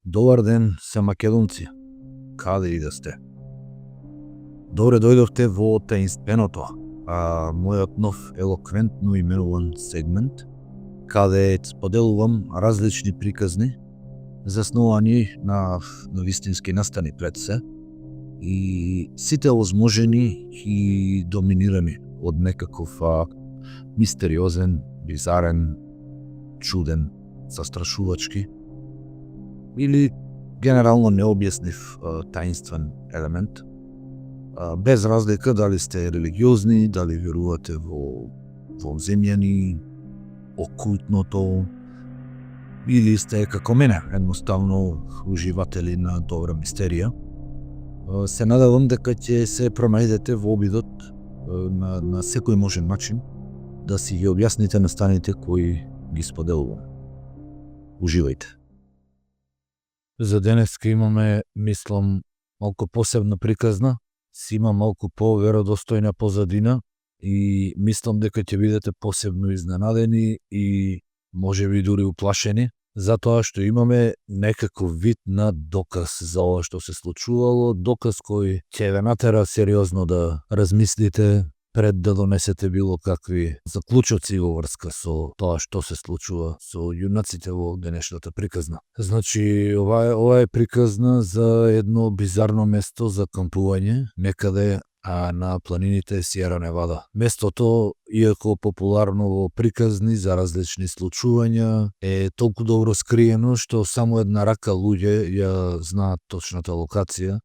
Добар ден, се македонци, каде и да сте. Добре дојдовте во таинственото, мојот нов елоквентно именуван сегмент, каде споделувам различни приказни, заснувани на вистински настани пред се, и сите озможени и доминирани од некаков мистериозен, бизарен, чуден, застрашувачки или генерално необјаснив таинствен елемент, без разлика дали сте религиозни, дали верувате во земјани, окултното, или сте како мене, едноставно уживатели на добра мистерија. Се надевам дека ќе се пронајдете во обидот на секој можен начин да си ги објасните настаните кои ги споделувам. Уживајте. За денеска имаме, мислам, малку посебна приказна, си има малку поверодостојна позадина и мислам дека ќе бидете посебно изненадени и можеби дури уплашени, затоа што имаме некаков вид на доказ за ова што се случувало, доказ кој ќе ве натера сериозно да размислите пред да донесете било какви заклучоци во врска со тоа што се случува со јунаците во денешната приказна. Значи, ова е приказна за едно бизарно место за кампување, некаде на планините Сиера Невада. Местото, иако популарно во приказни за различни случувања, е толку добро скриено што само една рака луѓе ја знаат точната локација,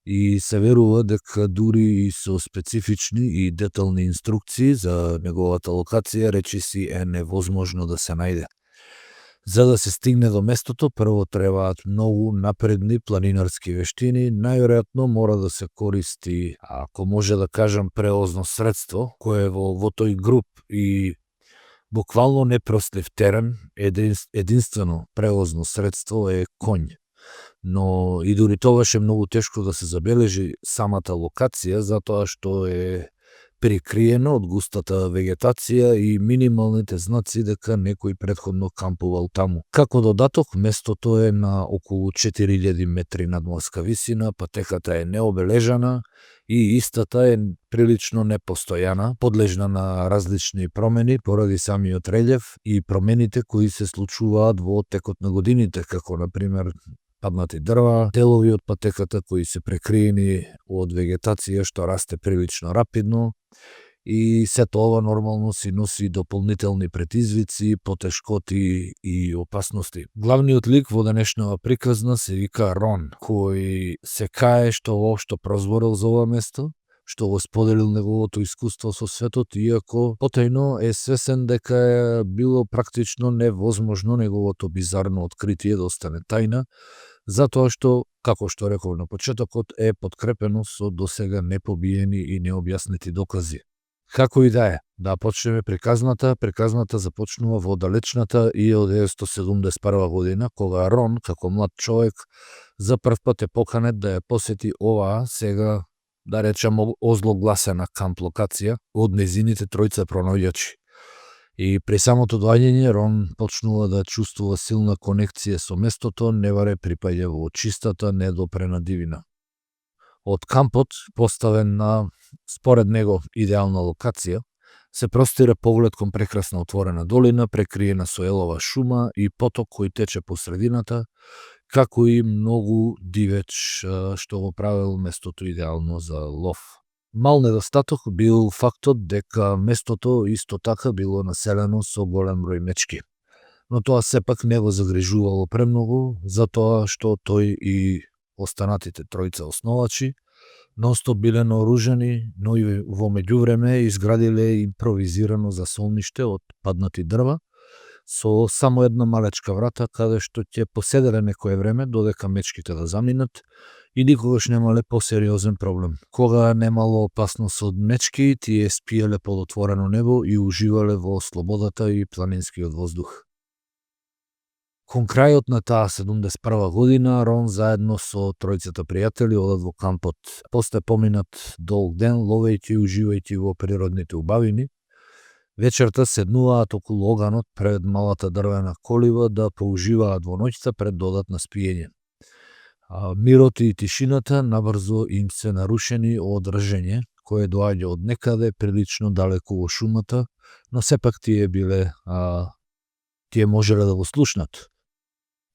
и се верува дека дури и со специфични и детални инструкции за неговата локација речиси е невозможно да се најде. За да се стигне до местото, прво требаат многу напредни планинарски вештини, најверојатно мора да се користи, ако може да кажам, превозно средство, кое во тој груп и буквално непростлив терен, единствено превозно средство е коњ. Но и дури тогаш е многу тешко да се забележи самата локација, затоа што е прикриено од густата вегетација и минималните знаци дека некој претходно кампувал таму. Како додаток, местото е на околу 4000 метри надморска висина, патеката е необележана и истата е прилично непостојана, подлежна на различни промени поради самиот релјеф и промените кои се случуваат во текот на годините, како например паднати дрва, делови од патеката кои се прекриени од вегетација што расте прилично рапидно, и сето ова нормално си носи дополнителни предизвици, потешкоти и опасности. Главниот лик во денешната приказна се вика Рон, кој се кае што воопшто прозборил за ова место, што го споделил неговото искуство со светот, иако потајно е свесен дека е било практично невозможно неговото бизарно откритие да остане тајна, затоа што, како што реков на почетокот, е подкрепено со досега непобиени и необјаснети докази. Како и да е, да почнеме приказната. Приказната започнува во далечната 1971 година, кога Рон, како млад човек, за прв пат е поканет да ја посети оваа сега, да речеме, озлогласена камп локација од незините тројца пронаоѓачи. И при самото доаѓање Рон почнува да чувствува силна конекција со местото, неваре припаѓа во чистата, недопрена дивина. Од кампот, поставен на, според него, идеална локација, се простира поглед кон прекрасна отворена долина, прекриена со елова шума и поток кој тече по средината, како и многу дивеч што го правил местото идеално за лов. Мал недостаток бил фактот дека местото исто така било населено со голем број мечки. Но тоа сепак не го загрижувало премногу, затоа што тој и останатите тројца основачи нонстоп биле наоружени, но и во меѓувреме изградиле импровизирано засолниште од паднати дрва, со само една малечка врата каде што ќе поседеле некое време додека мечките да заминат и никогаш немале посериозен проблем. Кога немало опасност од мечки, тие спиеле под отворено небо и уживале во слободата и планинскиот воздух. Кон крајот на таа 71 година, Рон заедно со тројцата пријатели одат во кампот. После поминат долг ден, ловејќи и уживајќи во природните убавини, Вечерта седнуваат околу оганот пред малата дрвена колиба да поуживаат во ноќта пред додатно спиење. Мирот и тишината набрзо им се нарушени од ржење, кое доаѓа од некаде прилично далеку во шумата, но сепак тие можеле да го слушнат.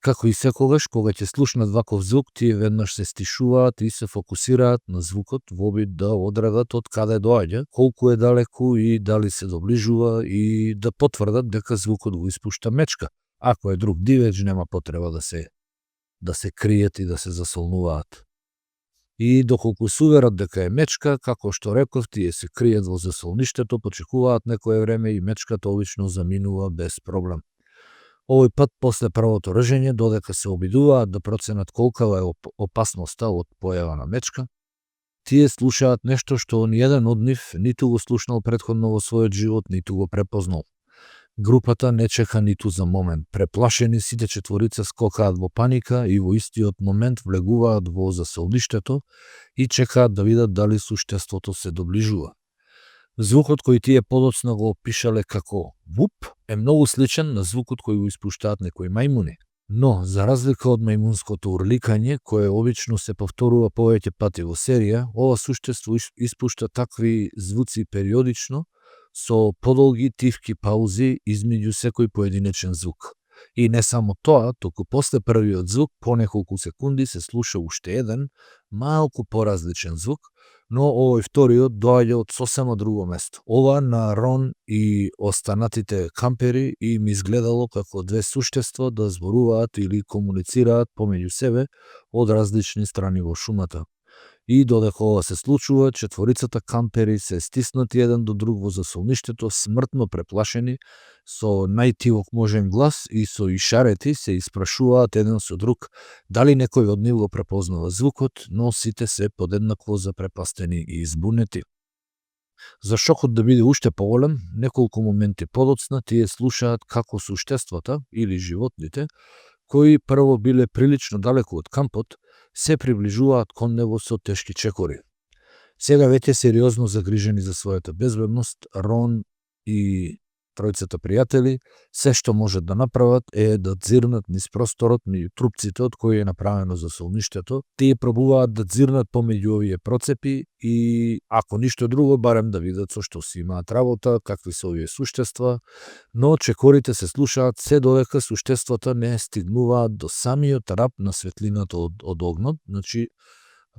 Како и секогаш, кога ќе слушнат ваков звук, тие веднаш се стишуваат и се фокусираат на звукот во обид да одредат од каде доаѓа, колку е далеку и дали се доближува и да потврдат дека звукот го испушта мечка. Ако е друг дивеч, нема потреба да се криет и да се засолнуваат. И доколку се уверат дека е мечка, како што реков, тие се криет во засолништето, почекуваат некое време и мечката обично заминува без проблем. Овој пат, после првото ржење, додека се обидуваат да проценат колкава е опасноста од појава на мечка, тие слушаат нешто што ниеден од нив ниту го слушнал претходно во својот живот, ниту го препознал. Групата не чека ниту за момент. Преплашени, сите четворица скокаат во паника и во истиот момент влегуваат во засолништето и чекаат да видат дали суштеството се доближува. Звукот кој тие подоцна го опишале како вуп е многу сличен на звукот кој го испуштаат некои мајмуни. Но, за разлика од мајмунското урликање, кое обично се повторува повеќе пати во серија, ова суштество испушта такви звуци периодично, со подолги тивки паузи измеѓу секој поединечен звук. И не само тоа, току после првиот звук, по неколку секунди се слуша уште еден, малку поразличен звук, но овој вториот доаѓа од сосема друго место. Ова на Рон и останатите кампери им изгледало како две суштества да зборуваат или комуницираат помеѓу себе од различни страни во шумата. И додека ова се случува, четворицата кампери се стиснати еден до друг во засолништето, смртно преплашени, со најтивок можен глас и со ишарети се испрашуваат еден со друг дали некој од нив го препознава звукот, но сите се подеднакво запрепастени и избунети. За шокот да биде уште поголем, неколку моменти подоцна тие слушаат како суштествата или животните, кои прво биле прилично далеку од кампот, се приближуваат кон него со тешки чекори. Сега веќе сериозно загрижени за својата безбедност, Рон и тројцата пријатели, се што можат да направат е да дзирнат низ просторот меѓу трупците од кои е направено засолништето. Тие пробуваат да дзирнат помеѓу овие процепи и, ако ништо друго, барем да видат со што си имаат работа, какви се овие суштества, но чекорите се слушаат се додека суштествата не стигнуваат до самиот рап на светлината од огнот, значи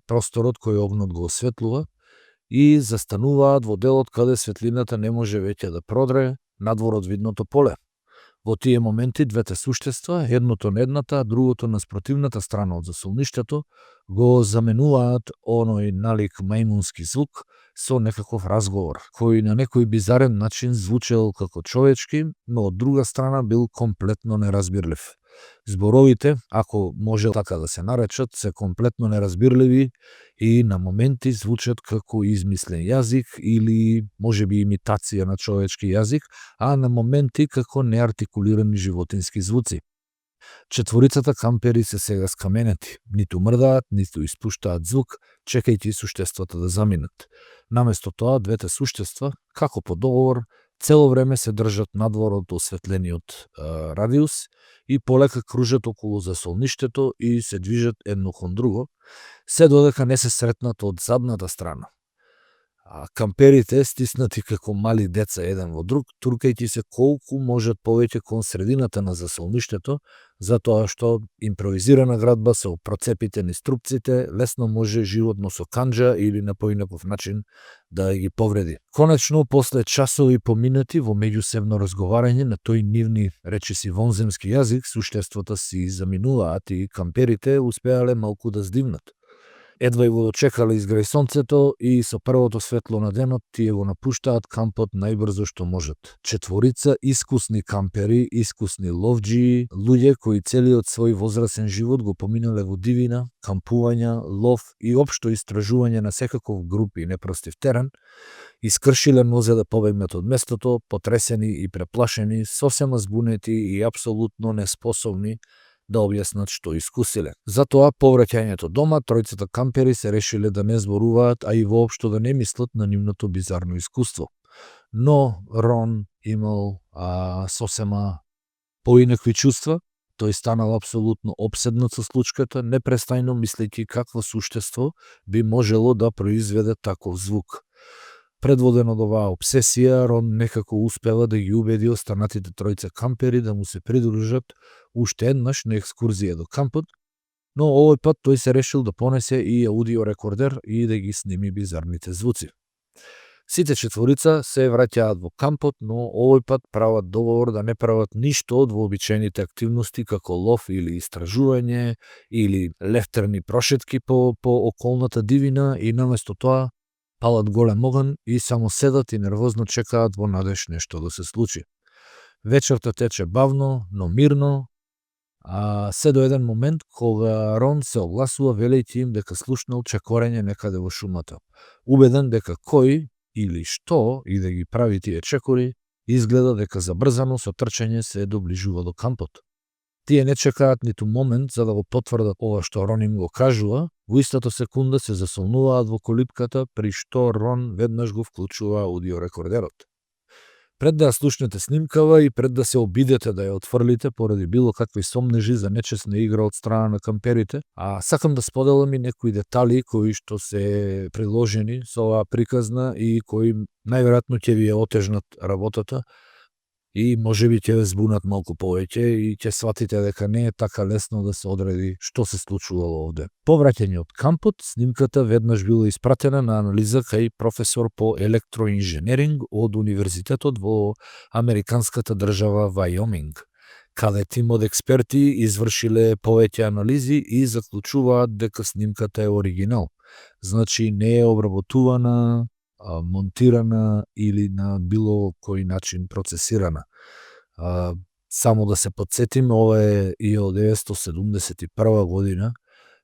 просторот кој огнот го осветлува, и застануваат во делот каде светлината не може веќе да продре надвор од видното поле. Во тие моменти двете суштества, едното на едната, другото на спротивната страна од засолништето, го заменуваат оној налик мајмунски звук со некаков разговор, кој на некој бизарен начин звучел како човечки, но од друга страна бил комплетно неразбирлив. Зборовите, ако може така да се наречат, се комплетно неразбирливи и на моменти звучат како измислен јазик или можеби имитација на човечки јазик, а на моменти како неартикулирани животински звуци. Четворицата кампери се сега скаменети, ниту мрдаат, ниту испуштаат звук, чекајќи суштествата да заминат. Наместо тоа, двете суштества, како по договор, цело време се држат надвор од осветлениот радиус и полека кружат околу засолништето и се движат едно кон друго, се додека не се сретнат од задната страна. Камперите, стиснати како мали деца еден во друг, туркајќи се колку можат повеќе кон средината на засолништето, затоа што импровизирана градба со процепите низ трупците лесно може животно со канџа или на поинаков начин да ги повреди. Конечно, после часови поминати во меѓусебно разговарање на тој нивни речиси вонземски јазик, суштествата си заминуваат и камперите успеале малку да здивнат. Едва и го дочекале изграј сонцето и со првото светло на денот тие го напуштаат кампот најбрзо што можат. Четворица искусни кампери, искусни ловџии, луѓе кои целиот свој возрасен живот го поминале во дивина, кампувања, лов и општо истражување на секаков груп и непростив терен, искршиле нозе да побегнат од местото, потресени и преплашени, сосема збунети и апсолутно неспособни да објаснат што искусиле. Затоа, по враќањето дома, тројцата кампери се решиле да не зборуваат, а и воопшто да не мислат на нивното бизарно искуство. но Рон имал сосема поинакви чувства. Тој станал апсолутно обседнат со случката, непрестајно мислејќи какво суштество би можело да произведе таков звук. Предводен од оваа обсесија, Рон некако успела да ги убеди останатите тројца кампери да му се придружат уште еднаш на екскурзија до кампот, но овој пат тој се решил да понесе и аудиорекордер и да ги сними бизарните звуци. Сите четворица се враќаат во кампот, но овој пат прават договор да не прават ништо од вообичаените активности како лов или истражување или лефтерни прошетки по околната дивина и наместо тоа палат голем оган и само седат и нервозно чекаат во надеж нешто да се случи. Вечерта тече бавно, но мирно, се до еден момент кога Рон се огласува велејќи им дека слушнал чекорење некаде во шумата. Убеден дека кој или што и да ги прави тие чекори, изгледа дека забрзано со трчање се доближува до кампот. Тие не чекаат ниту момент за да го потврдат ова што Рон им го кажува, во истата секунда се засолнуваат во колипката, при што Рон веднаш го вклучува аудиорекордерот. Пред да ја слушнете снимкава и пред да се обидете да ја отфрлите поради било какви сомнежи за нечесна игра од страна на камперите, сакам да споделам и некои детали кои што се приложени со оваа приказна и кои најверојатно ќе ви ја отежнат работата и можеби ќе ве збунат малку повеќе и ќе сватите дека не е така лесно да се одреди што се случувало овде. По враќање од кампот, снимката веднаш била испратена на анализа кај професор по електроинженеринг од универзитетот во американската држава Вајоминг, каде тим од експерти извршиле повеќе анализи и заклучуваат дека снимката е оригинал. Значи не е обработувана, монтирана или на било кој начин процесирана. Само да се подсетим, ова е 1971 година,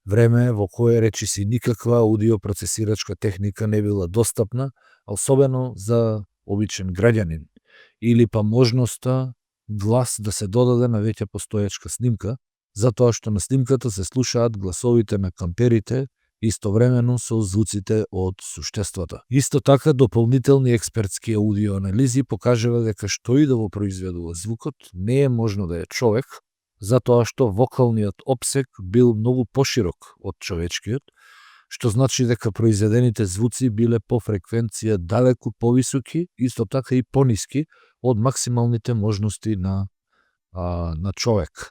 време во кое речиси никаква аудиопроцесирачка техника не била достапна, особено за обичен граѓанин, или па можноста глас да се додаде на веќе постоечка снимка, затоа што на снимката се слушаат гласовите на камперите истовремено со звуците од суштествата. Исто така, дополнителни експертски аудиоанализи покажува дека што и да го произведува звукот, не е можно да е човек, затоа што вокалниот опсек бил многу поширок од човечкиот, што значи дека произведените звуци биле по фреквенција далеку повисоки, исто така и пониски од максималните можности на човек.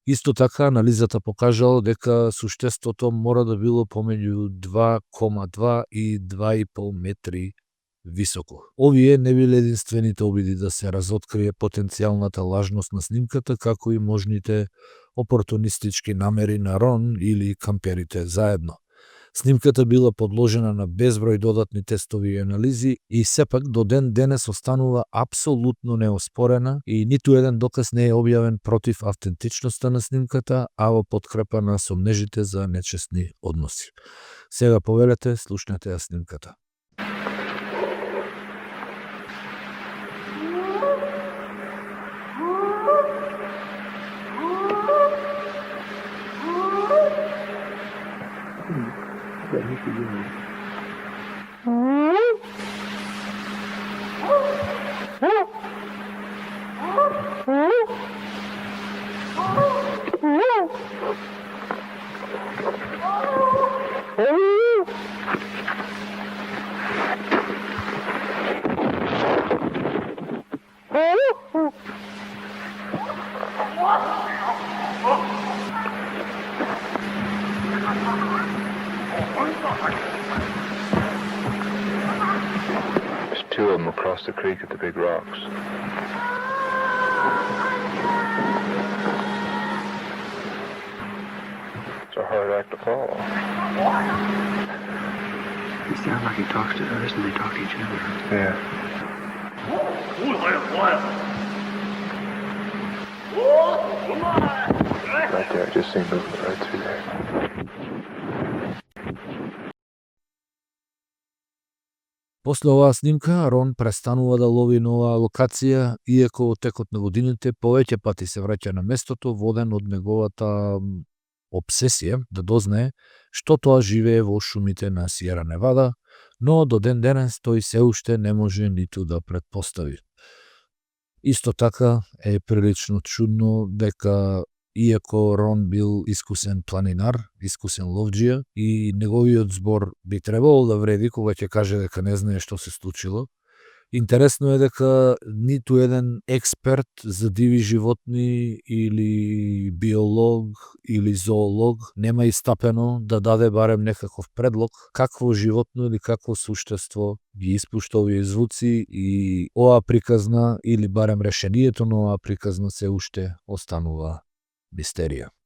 Исто така, анализата покажала дека суштеството мора да било помеѓу 2,2 и 2,5 метри високо. Овие не биле единствените обиди да се разоткрие потенцијалната лажност на снимката, како и можните опортунистички намери на Рон или камперите заедно. Снимката била подложена на безброј додатни тестови и анализи и сепак до ден денес останува апсолутно неоспорена и ниту еден доказ не е објавен против автентичноста на снимката, а во подкрепа на сомнежите за нечесни односи. Сега повелете, слушнете ја снимката. There's two of them across the creek at the big rocks. It's a hard act to follow. He sounds like he talks to us and they talk to each other. Yeah. Right there, I just seen movement right through there. После оваа снимка, Рон престанува да лови на оваа локација, иако во текот на годините повеќе пати се враќа на местото, воден од неговата обсесија да дознае што тоа живее во шумите на Сиера Невада, но до ден денес тој се уште не може ниту да претпостави. Исто така е прилично чудно дека иако Рон бил искусен планинар, искусен ловџија и неговиот збор би требало да вреди кога ќе каже дека не знае што се случило. Интересно е дека ниту еден експерт за диви животни или биолог или зоолог нема истапено да даде барем некаков предлог какво животно или какво суштество ги испушта овие звуци и оваа приказна или барем решението на оваа приказна се уште останува мистерија.